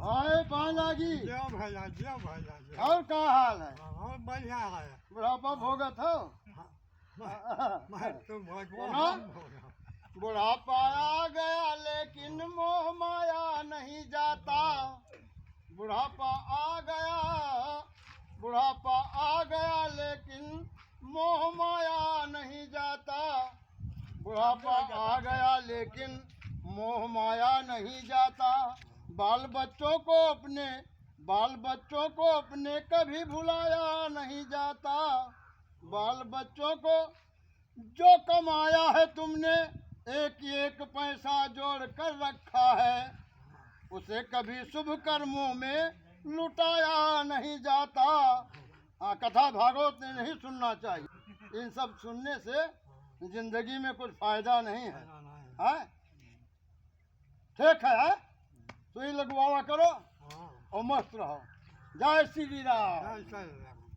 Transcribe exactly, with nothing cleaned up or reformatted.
आए पाँव लागी। जियो भैया, जियो भैया, जियो। और का हाल है? हाँ, और बढ़िया है। बुढ़ापा भोगत हो? हाँ, मैं, मैं तो भगवान सुना? भोगा। बुढ़ापा आ गया लेकिन मोह माया नहीं जाता। बुढ़ापा आ गया, बुढ़ापा आ गया लेकिन मोह माया नहीं जाता। बुढ़ापा आ गया लेकिन मोह माया नहीं जाता। बाल बच्चों को अपने, बाल बच्चों को अपने कभी भुलाया नहीं जाता। बाल बच्चों को जो कमाया है तुमने, एक एक पैसा जोड़ कर रखा है, उसे कभी शुभ कर्मों में लुटाया नहीं जाता। हाँ, कथा भागवत में नहीं सुनना चाहिए। इन सब सुनने से जिंदगी में कुछ फायदा नहीं है। हाँ? ठीक है, हाँ? सुई लगवावा करो हाँ। और मस्त रहो। जय श्री राम। जय श्री राम।